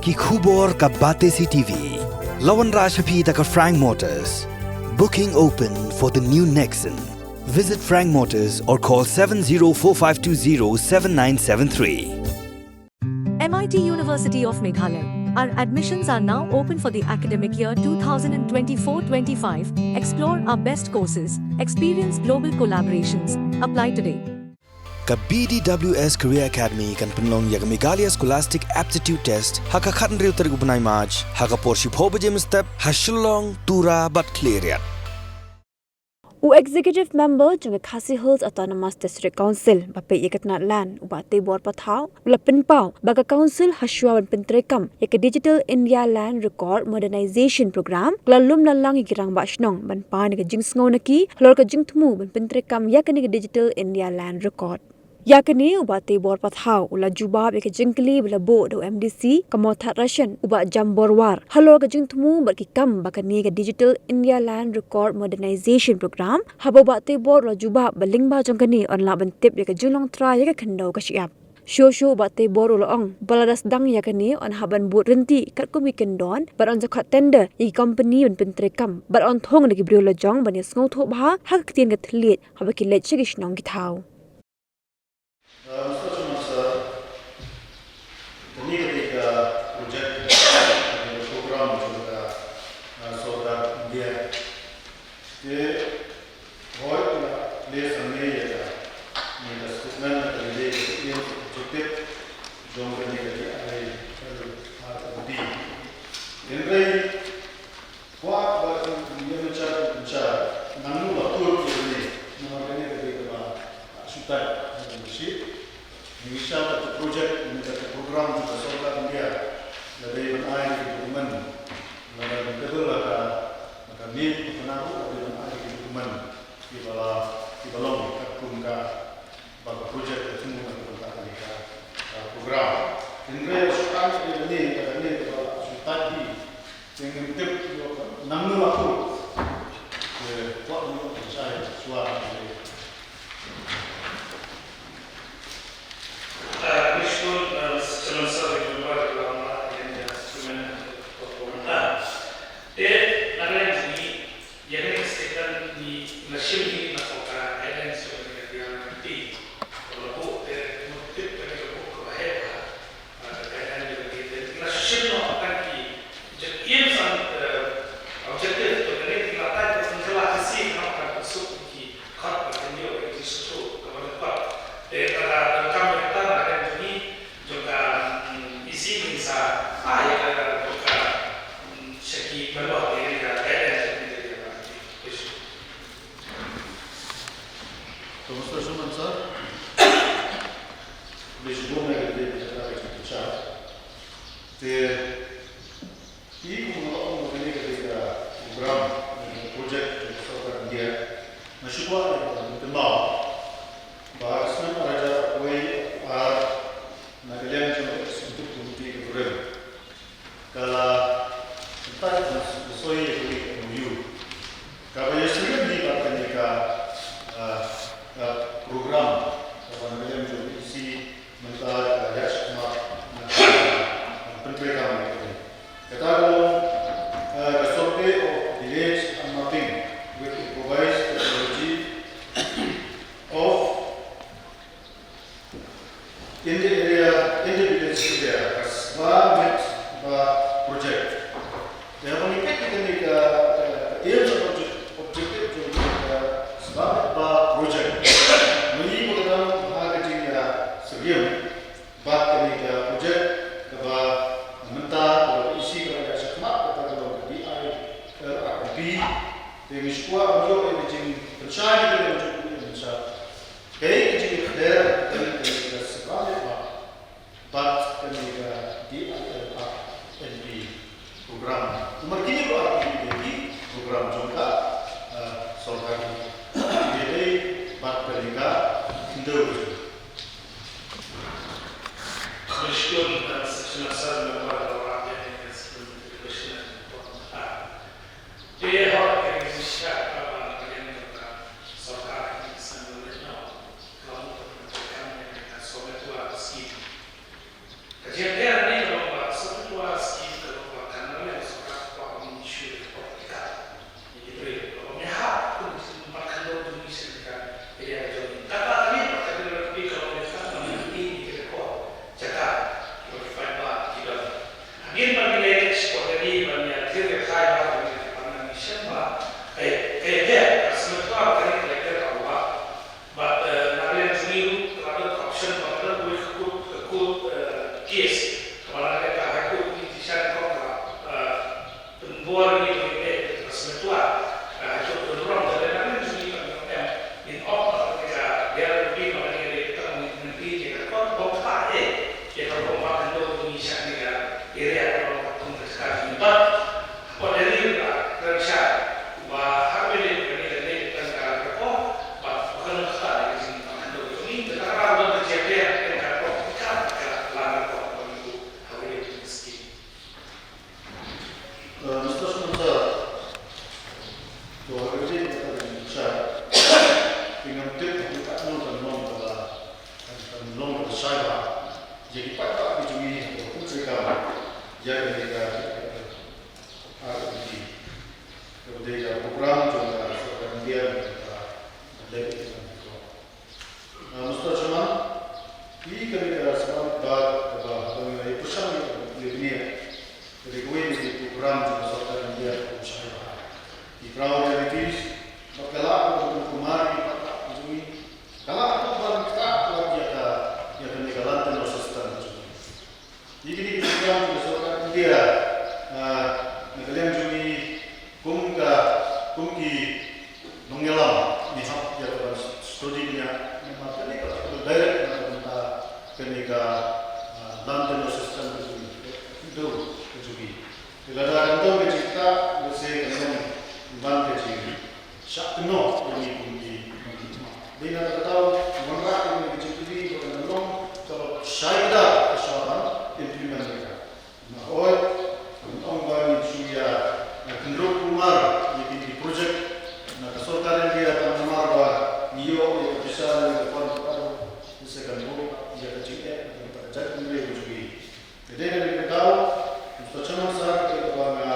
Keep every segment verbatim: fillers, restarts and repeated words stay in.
Ki khubor ka Batesi T V. La wanrah sha phi da ka Frank Motors. Booking open for the new Nexon. Visit Frank Motors or call seven zero four five two zero seven nine seven three. M I T University of Meghalaya. Our admissions are now open for the academic year two thousand twenty-four twenty-five. Explore our best courses, experience global collaborations. Apply today. Ka B D W S Career Academy kan pynlong ïa ka Meghalaya Scholastic Aptitude Test ha ka khathynriew tarik u bnai March ha ka por shiphew baje mynstep ha Shillong, Tura bad Khliehriat. U Executive Member jong ka Khasi Hills Autonomous District Council ba peit ïa ka tnat land, u Bah Teibor Pathaw, u la pynpaw ba ka Council ha shuwa ban pyntreikam ïa ka Digital India Land Record Modernization Program ka la lum la lang ïa ki rangbah shnong ban pan ïa ka jingsngew na ki halor ka jingthmu ban pyntreikam ïa kane ka Digital India Land Record. Ïa kane u Bah Teibor Pathaw u la jubab ïa ka jingkylli ba la buh da u M D C ka Mawthadraishan u Bah Jambor War halor ka jingthmu bad ki kam ba kane ka Digital India Land Record Modernization Program, haba u Bah Teibor u la jubab ba lyngba jong kane yn lah ban tip ïa ka jinglong trai ïa ka khyndew ka shyiap. Shuh shuh u Bah Teibor u la ong ba lada sdang ïa kane yn hap ban bud ryntih katkum ki kyndon bad yn sa khot tender ïa ki company ban pyntreikam bad yn thung da ki briew lajong ban ïasngewthuh bha ha ka ktien ka thylliej haba ki leit sha ki shnong ki thaw. Uh, Mister Chairman Sir, kane ka dei ka project, kane ka program jong ka, uh, Sorkar India. Te hooid, ka la leh hangne ïa ka, ïa ka statement, ka dei ka aim, objective jong kane ka D I L R D. Hynrei kwah ba ïa mynshwa mynshwa nangno la pur ïa kane, namar kane ka dei kaba shu tat ha ka shi. Ngi sha ka project ne ka program jong ka Sorkar India la dei ban ai ïa ki document, la dei ban table la ka, la ka mih ka na ruh la dei ban ai ïa ki document kiba la, kiba long katkum ka ba ka project ka thmu na ka bynta kane ka, ah, program. Hynrei shu ai ïa kane, ïa kane kaba la shu tat hi. Te ngin tip ïa ka nangno la pur. Te kwah ngi ïa shai shuwa. Ah, Mister Chairman Sir, ïa ka number ka la ong ïa ka instrument. Ah, te na ka liang jong ngi, ïa kane ka statement ngi la shim hi na ka guidelines jong kane ka D R R T. Ka la buh te mut tip kane ka buh kaba heh bha. Ah, ka guideline jong kane ka la shim noh tang ki jingim san, eh, objective jong kane ki la tai ka sngewthuh la ka si ka la tang ka suk ki khot ba kan ïoh ki suk kaba dei pat. Te ka la donkam ïa ka tang ka jong ngi jong ka, mm, E C ni sa ai ïa ka jong ka, mm, sha ki ban wad ïa ka guideline jong kane ka. Thank you. Thank you, Mister Chairman Sir. Khublei shibun ïa ka dei ka jaka ka jingpynshai. Te, i kum nga la ong ba kane ka dei ka program, ne ka project jong ka Sorkar India. Nga shu kwah ïa ka ban pynkynmaw ba ha ka snem ar hajar arphew wei, ar, na ka liang jong ka Executive Committee ka Bureau ka la, ka la soi ïa kawei ka M O U kaba ïasyriem hi bad kane ka, ah, ka program kaba na ka liang jong ka E C mynta ka ïaid shakhmat na ka, ah, pyntreikam ïa kane. Kata ka long, ah, ka Survey of Village and Mapping with Improvised Technology of In the area, in the village area, ka Sba Met Ba project. Te haba ngi peit ïa kane ka, ka, ka aims and object-, objective jong ka Sba Met Ba project, ngi ïohi ba ka dang ha ka jingïasyriem bad kane ka project kaba mynta ka E C ka la ïa shakhmat, kata ka long ka D I L R M P. Te ngi shu kwah ban ïoh ïa ka jingpynshai ïa kane ka jingpynshai. Kaei ka jingïakhleh kane ka Sba Met Ba bad kane ka D I L R M P program? Namar kine ruh ki dei ki program jong ka, eh, sorkar. Kine dei bad kane ka khyndew. Khublei shibun, eh, Secretary Sir, Member of the Parliament, Te hooid, ka jingshah kaba na ka liang jong ka sorkar ka jingïaseng leit noh ka long ka jingïakam ïa ka Sba Met Ba scheme. Ka jingïapher hangne ka long ba Sba Met Ba Ïa kane ka R P G kaba dei ka program jong ka sorkar India kaba leh ïa ka. Ah, Mister Chairman, ïa kane ka sahlang ba kaba haba ngi ïa pyrshang ïa kane ka dei kawei na ki program jong ka sorkar India kaba shai bha. Ki priorities ba ka lah ban kumar ki patlap jong ngi, ka lah ban ktah ïa ka, ïa kane ka land tenure system jong ngi. Ïa kine ki program jong ka sorkar India, ah, na ka liang jong ngi kum ka, kum ki nongïalam ngi hap ïa ka ban study bniah namar kane ka direct na ka bynta kane ka, ah, land tenure system ka jong ngi, ka jong ngi. Lada kan don ka jingktah, lehse kan don ban ka jingshah kynnoh ïa ngi kum ki nongmihkhmat. Dei na kata ka daw, wanrah ïa ngi ka jingkylli ba kan long kaba shai kdar ka shuwa ban implement ïa ka. Nga ong, nga ong ba ngin shu ïa, ah, kynrup kumar ïa kine ki project na ka sorkar India tang namar ba ngi ïoh ïa ka pisa, ïa ka fund, ïa ka kan buh ïa ka jingeh, ïa ka jingeh. Ka dei na ka daw, Mister Chairman Sir, ka dei kaba nga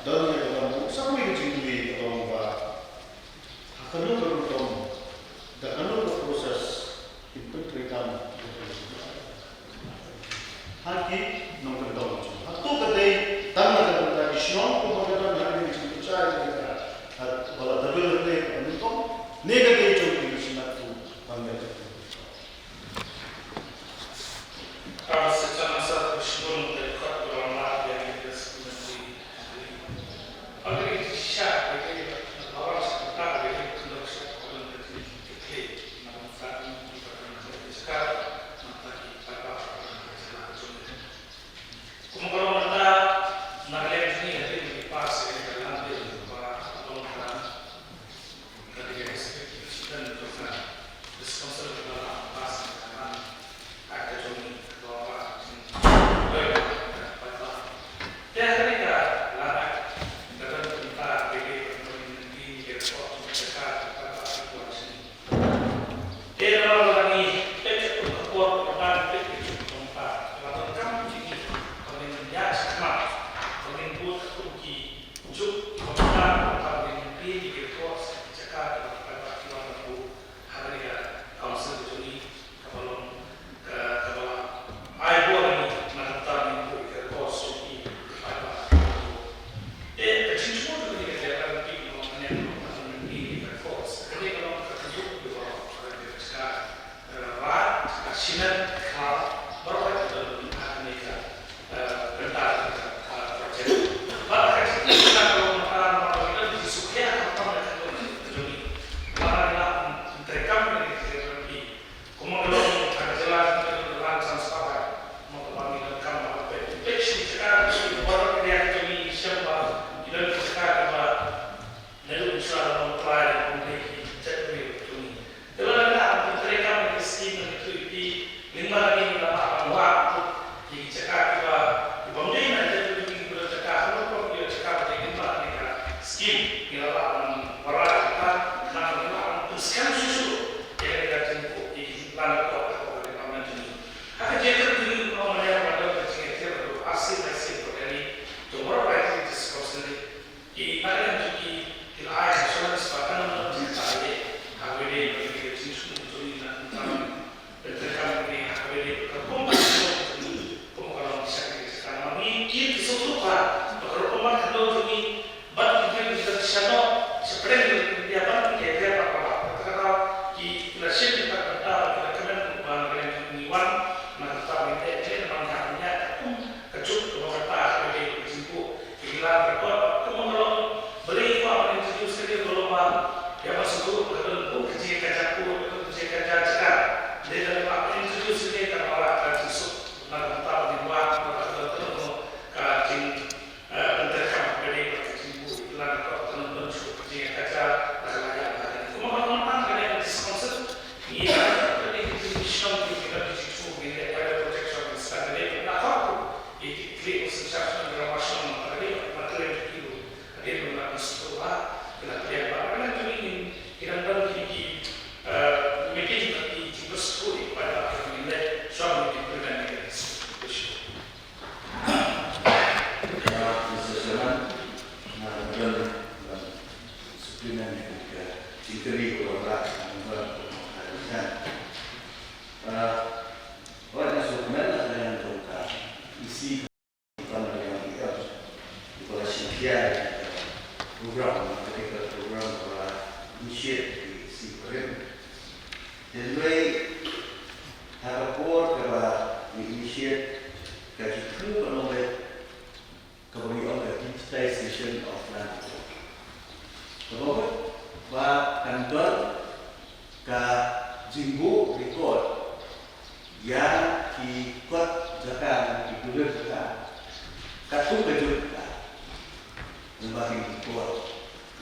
don ïa ka ban buh sa kawei ka jingkylli kaba long ba ha kano ka rukom, da kano ka process kin pyntreikam ha ki nongkyndong. Hato ka dei tang na ka bynta ki shnong kumba ka don ha kane ka jingpynshai jong ka, ha ba la double rate ka nyngkong, ne ka dei jong ki shnong tu ban dei. Kynnoh ïa ka jingkylli kaba wanrah na ka bynta ka jingkylli. Ah, wat na shu kmen la ka jong ka E C ka na ka jong ka E M, kaba la shim khia ïa ka program, ka program kaba la initiate da ka E C barim. Hynrei ha ka por kaba ngi initiate, ka jingthmu ka long ba kaba ngi ong ka digitization of land record. Kaba mut ba kan don ka jingbuh record ïa ki kot jaka, ki dulir jaka, katkum ka jur jaka. Namar ki kot,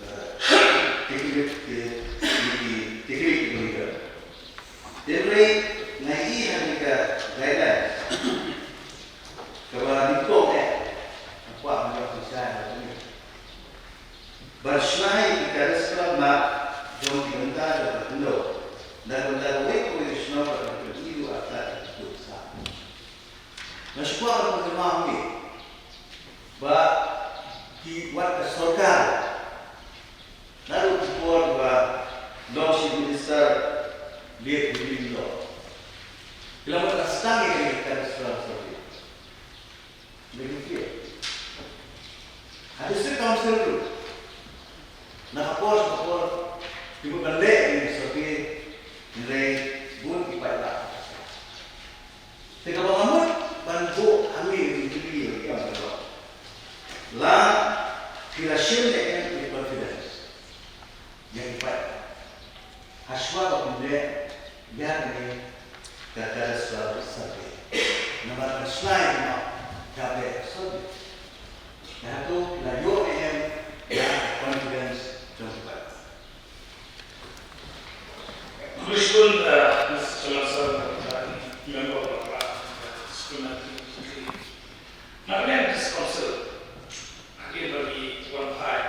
eh, teknik, ki, ki teknik ki dulir. Hynrei nga ïohi ha kane ka guideline kaba nyngkong eh, nga kwah ban ïa pynshai ha kane. Ban shna ïa ki cadastral map jong ki bynta jong ka khyndew na ka bynta kawei kawei ka shnong kaba pyni ïa u artat ka khyndew sa. Nga shu kwah ban ong hangne ba ki, wat ka sorkar, naduh ki por ba long Chief Minister Liet Hynñiewtrep Nayrot, ki la mut ban sdang ïa ka cadastral survey. Lagi phi ha District Council ruh, na ka por sha ka por ki mut ban leh ïa ka survey, hynrei bun ki paidbah. Te kaba nga mut ban buh hangne, ka jingkylli ïa ka long, la phi la shim ne em ïa ka confidence ïa ki paidbah hashwa ba phin leh ïa kane ka cadastral survey? Namar ban shna ïa kane ka survey, te hato phi la ïoh ne em ïa ka confidence jong ki paidbah? Khublei shibun, eh, Mister Chairman Sir, eh, member of the, eh, Supplementary Committee. Na ka liang District Council, hadien ba ngi wan phai,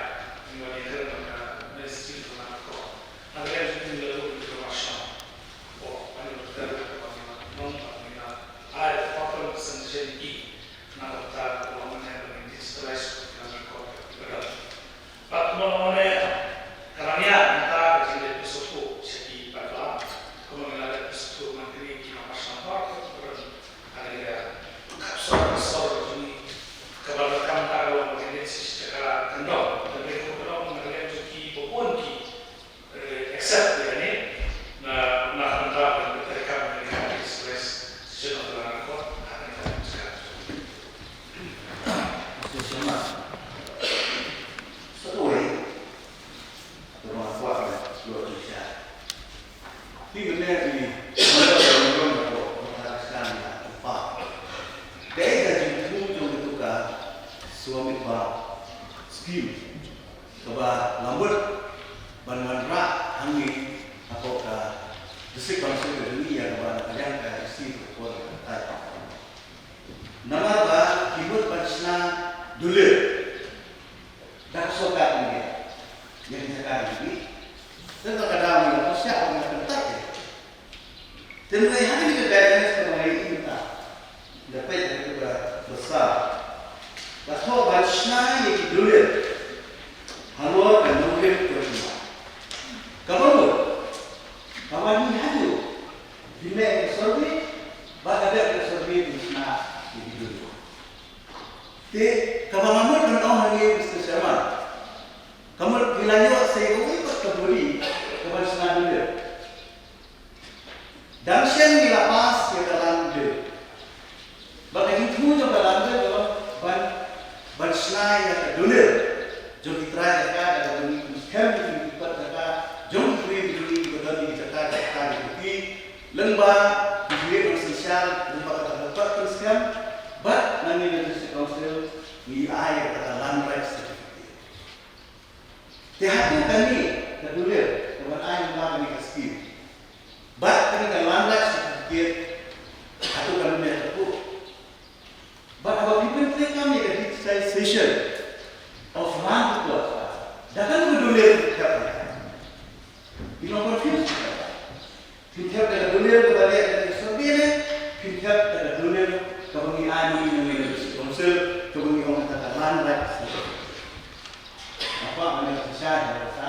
ngi wan ïakren bad ka Ministry of Land Record, na ka liang jong ngi la buh ïa ka Commission, oh, ban ïa ka Land Record, ngi la long, ngi la ai proper presentation ïa ki, na ka bynta ka long mynta ban digitalize ka Land Record, ka Bad kumba nga ong, ka dang ïa mynta ka jingleh pynsngewthuh sha ki paidbah. Kumba nga la leh pynsngewthuh man kane, ki nongshong shnong baroh ki kren ha kane ka khap sor ka sor ka jong ngi kaba donkam, ka long ka jingleh shisha ka kyndong. Ka jingleh ka kyndong na ka liang jong ki ba bun ki, eh, accept ïa kane. Na, na ka bynta ban treikam ïa kane ka session of the Land Record ha kane ka jaka. Mr. Sharma, sa kawei kaba nga kwah ban ïoh jingshisha. Phi mynne phi, kaei ka jingthmu jong katu ka Swamidbhav scheme kaba la mut ban wanrah hangne hapoh ka District Council ka jong ngi, ïa kaba na ka liang ka E C ka por ka tai. Namar ba ki mut ban shna dulir da ka sorkar India ïa ki jaka jong ngi. Te na ka daw ngi la pyrshah ban pyntat ïa. Te ngi ha kane ka guidelines kaba ngi ïohi mynta, ngi peit ha katu ka basa, la thoh ban shna ïa ki dulir halor ka nongrim jong ki. Kaba mut, kaba ngi hajuh phin leh ka survey, bad ka dep ka survey phin shna ïa ki dulir. Te kaba nga mut ban ong hangne, Mister Chairman, ka mut ngi la ïoh sa ïa kawei pat ka body kaban shna dulir. Dang shen ngi la pass ïa ka Land Bill. Bad ka jingthmu jong ka Land Bill ka long ban, ban shna ïa ka dulir jong ki trai jaka, da kaba ngi pynskhem ïa ki kot jaka jong ki briew jong ngi kiba don ïa ki jaka jaka jong ki, lyngba ki briew nongsynshar, lyngba kata ka kot pynskhem. Bad nangne na District Council ngi ai ïa kata ka Land Rights Certificate. Te hato kane ka dulir kaban ai lyngba kane ka scheme bad kane ka Land Rights Certificate, hato kan ym ïa kyrkhu? Bad haba phi pyntreikam ïa ka digitization of land records, da kano ka dulir phi thep? Phi long confused. Phi thep da ka dulir kaba leh da ka survey ne phi thep da ka dulir kaba ngi ai ma ngi na ngi na District Council, kaba ngi ong kata ka Land Rights Certificate? Nga kwah ban ïa pynshai ha kata.